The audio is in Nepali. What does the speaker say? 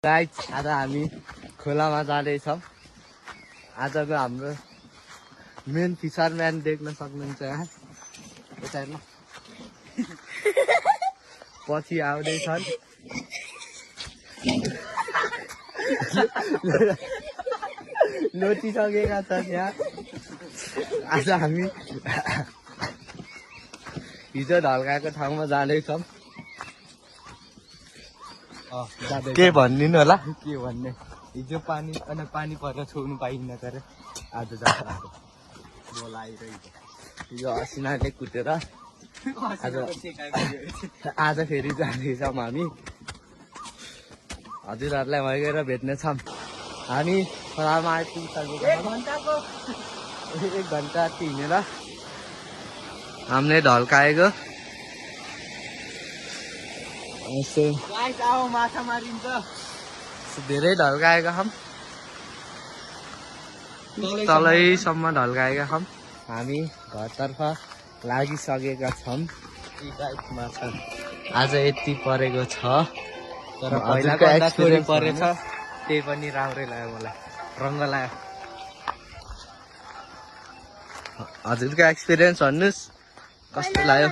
गाइस आज हामी खोलामा जाँदैछौँ। आजको हाम्रो मेन फिसरम्यान देख्न सक्नुहुन्छ यहाँ यता हेर्नु पछि आउँदैछन्। लोटिसकेका छन् यहाँ। आज हामी हिजो ढल्काएको ठाउँमा जाँदैछौँ। के भन्दिनु होला के भन्ने हिजो पानी परेर छोड्नु पाइन्न गरे आज जाँदा हिजो असिनाले कुटेर आज फेरि जाँदैछौँ हामी। हजुरहरूलाई भइगएर भेट्नेछौँ हामी खोलामा आइपुगिसकेको 1 घन्टा हिँडेर हामीले ढल्काएको। माछा मारिन्छ धेरै ढल्काएका छौँ। तलैसम्म ढल्काएका छौँ। हामी घरतर्फ लागिसकेका छौँ। माछा आज यति परेको छ तर पहिलाको एक्सपिरियन्स परेछ त्यही पनि राम्रै लाग्यो मलाई रङ्ग लाग्यो। हजुरको एक्सपिरियन्स भन्नुहोस् कस्तो लाग्यो?